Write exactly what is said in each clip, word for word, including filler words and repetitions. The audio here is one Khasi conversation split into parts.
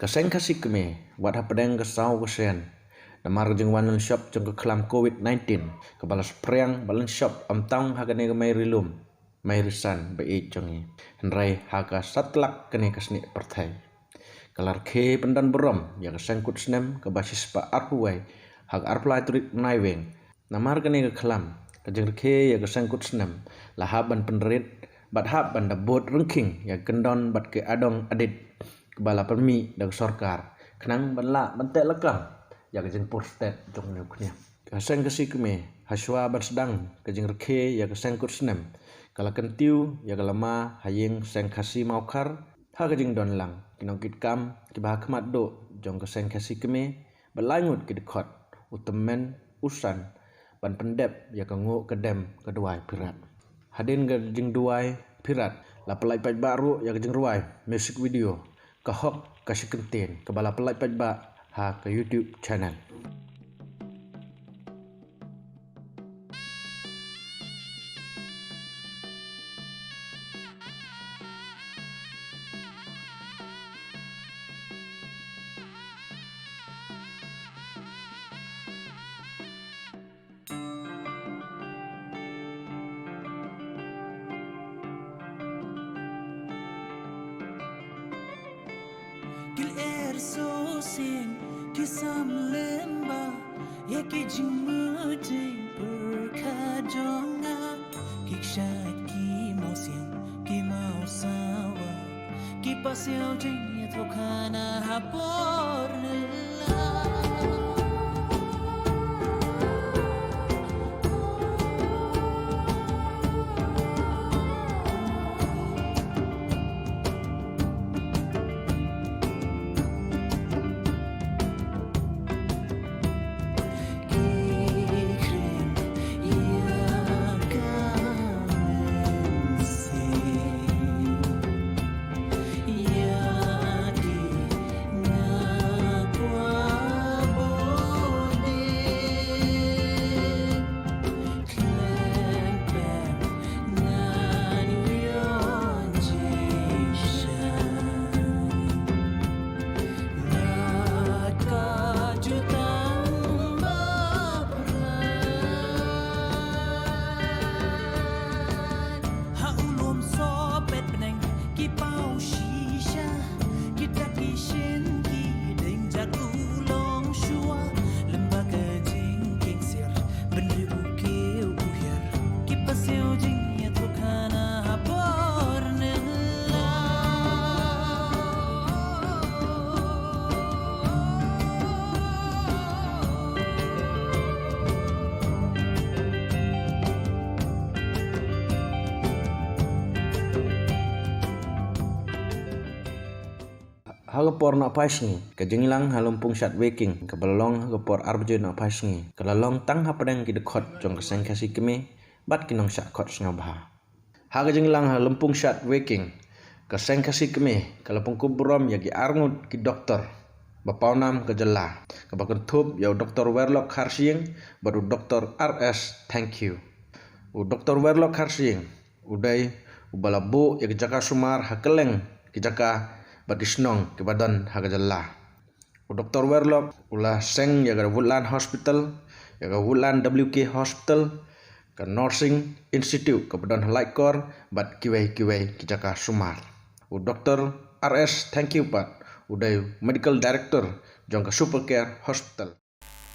Ka seng Khasi Kmie, wat hapdeng ka saw ka sien, namar ka jingwan lynshop jong ka khlam covid nineteen, kaba la spriang bad lynshop ym tang ha kane ka Mei Ri Lum, Mei Ri San ba ïeit jong ngi, hynrei ha ka satlak kane ka snieh pyrthei. Ka la rkhie pyndon burom ïa ka seng kut snem kaba shispah arphew wei ha ka arphew lai tarik Naiwieng. Namar kane ka khlam, ka jingrkhie ïa ka seng kut snem la hap ban pynrit bad hap ban da bud ryngkhing ïa ka kyndon bad ka adong adit kaba la pynmih da ka sorkar, khnang ban lah ban teh lakam ïa ka jingpur stet jong une u khñiang. Ka seng Khasi Kmie, ha shuwa ban sdang ka jingrkhie ïa ka seng kut snem, ka la kyntiew ïa ka lama ha ïing seng Khasi Mawkhar, ha ka jingdon lang ki nongkitkam kiba ha khmat duh jong ka seng Khasi Kmie, bad lai ngut ki dkhot, u tymmen, u san, ban pyndep ïa ka nguh ka dem ka duwai phirat. Hadien ka jingduwai phirat, la pyllait paidbah ruh ïa ka jingrwai music video Ka Hok Ka Shi Kyntien, kaba la pyllait paidbah ha ka YouTube channel. Ki lyer sosien, ki sam lyngba ïa ki jingmut jingpyrkhat jong nga. Ki kshaid ki mawsiang, ki mawsawa, ki pasiaw jingïathuhkhana ha por nyngkong. Ha u lum sohpet bneng ki paw shisha, ki dak ki shin ki deng jat u longshuwa, lem bad ka jingkieng siar, bynriew u kiew u hiar, ki pasiaw jingïathuhkhana ha por nyngkong. Ha ka por nohphai sngi, ka jingïalang ha Lympung Shadweking, kaba la long ha ka por ar baje nohphai sngi, ka la long tang hapdeng ki dkhot jong ka seng Khasi Kmie bad ki nongshah khot sngewbha. Ha ka jingïalang ha Lympung Shadweking, ka seng Khasi Kmie ka la pynkup burom ïa ki arngut ki doktor ba pawnam ka jylla, kaba kynthup ïa u Doktor Werlok Kharshiing bad u Doktor R S Thangkhiew. U Doktor Werlok Kharshiing u dei uba la buh ïa ka jaka sumar ha kylleng ki jaka bad ki shnong kiba don ha ka jylla. U Doktor Werlok u la seng ïa ka Woodland Hospital, ïa ka Woodland W K Hospital, ka Nursing Institute kaba don ha Laitkor bad kiwei kiwei ki jaka sumar. U Doktor R S Thangkhiew pat u dei Medical Director jong ka Super Care Hospital.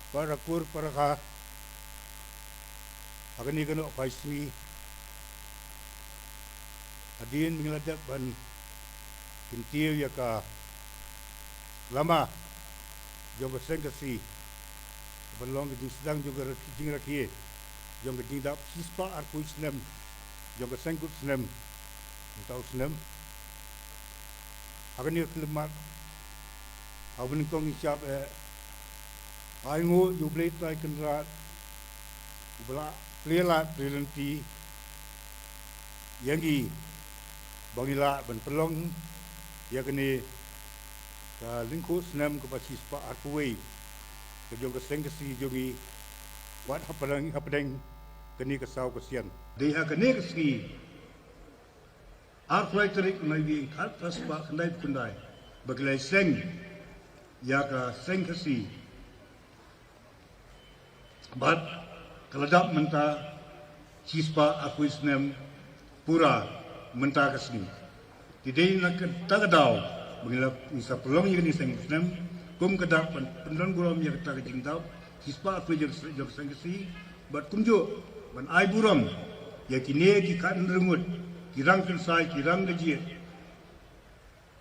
Para kur para kha, ha kane ka nohphai sngi, hadien ba ngi la dep ban kyntiew ïa ka lama jong ka seng Khasi, ban long ka jingsdang jong ka rak-, jingrakhe jong ka jingdap shispah arphew snem jong ka seng kut snem mynta u snem. Ha kane ka khyllipmat, ha kaba nyngkong ngi shah eh ai nguh ïa U Blei Trai Kynrad uba la plie lad plie lynti ïa ngi ba ngi lah ban pynlong ïa kane ka lyngkhuh snem kaba shispah arphew wei ka jong ka seng Khasi jong ngi, wat hapdeng, hapdeng kane ka saw ka sien. Dei ha kane ka sngi, arphew lai tarik Naiwieng, khatar spah khyndaiphew khyndai, ba ki lai seng ïa ka seng Khasi. Bad ka la dap mynta shispah arphew snem pura mynta ka sngi. Te dei na kata ka daw ba ngi la, ngi sa pynlong ïa kane ka seng snem kum ka dak ban pyndon burom ïa kata ka jingdap shispah arphew jong, jong ka seng Khasi. Bad kumjuh ban ai burom ïa kine ki khatnryngut, ki rang kynsai, ki rang kajih,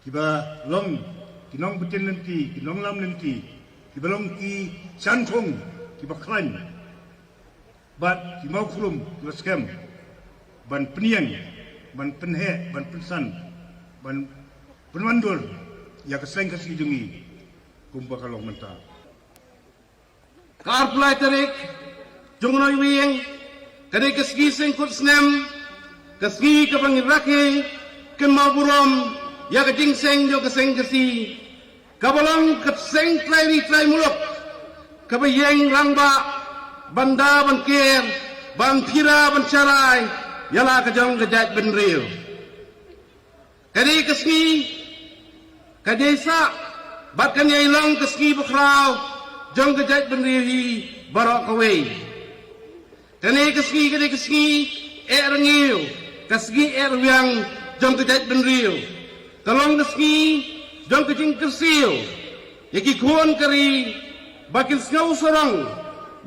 kiba long ki nongpyntip lynti, ki nonglam lynti, kiba long ki shangkhong, kiba khlaiñ bad ki mawkhrum kiba skhem ban pynïeng, ban pynheh, ban pynsan, ban pynwandur ïa ka seng Khasi jong ngi kumba ka long mynta. Ka arphew lai tarik jong u Naiwieng, ka dei ka sngi seng kut snem, ka sngi kaba ngi rakhe kynmaw burom ïa ka jingseng jong ka seng Khasi, kaba long ka seng trai ri trai muluk, kaba ïeng rangbah ban da ban ker, ban phira ban sharai ïa la ka jong ka jaitbynriew. Ka dei ka sngi, ka dei sah bad kan ïai long ka sngi bakhraw jong ka jaitbynriew hi baroh kawei. Kane ka sngi ka dei ka sngi eh rngiew, ka sngi eh rwiang jong ka jaitbynriew. Ka long ka sngi jong ka jingkyrsiew ïa ki khun ka ri ba kin sngew sarong,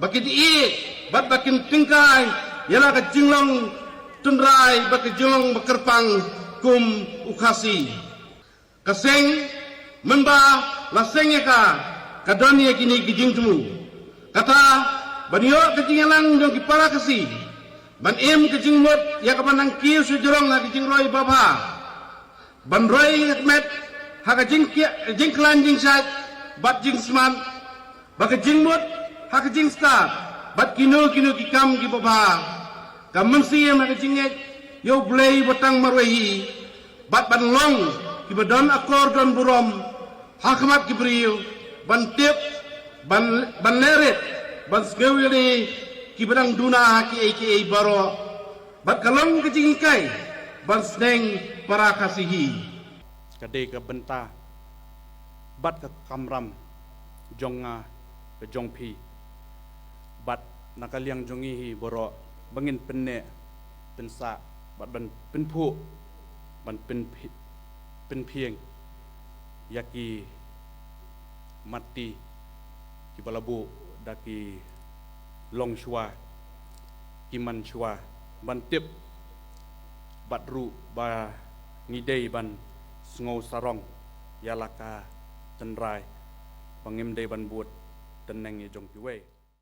ba kin ïeit bad ba kin tyngkai ïa la ka jinglong tynrai bad ka jinglong ba kyrpang kum u Khasi. Ka seng, mynba la seng ïa ka, ka don ïa kine ki jingthmu. Kata, ban ïoh ka jingïalang jong ki para Khasi, ban im ka jingmut ïa ka ban nang kiew sha jrong ha ka jingroi babha, ban roi ha ka met ha ka jingkhlaiñ jingshait bad jingsmat, ba ka jingmut ha ka jingstad bad kino kino ki kam kiba bha, ka mynsiem ha ka jingngeit ïa U Blei ba tang marwei hi, bad ban long kiba don akor don burom ha khmat ki briew, ban tip, ban, ban leh rit, ban sngew ïaleh kiba dang duna ha kiei kiei baroh. Bad ka long ka jinghikai ban sneng para Khasi hi. Ka dei ka bynta bad ka kamram jong nga, ka jong phi, bad na ka liang jong ngi hi baroh, ba ngin pynneh pynsah bad ban pynphuh, ban pynphi-, pynphieng ïa ki matti kiba la buh da ki longshuwa, ki manshuwa, ban tip bad ruh ba ngi dei ban sngew sarong ïa la ka tynrai, ba ngim dei ban bud tyneng ïa jong kiwei.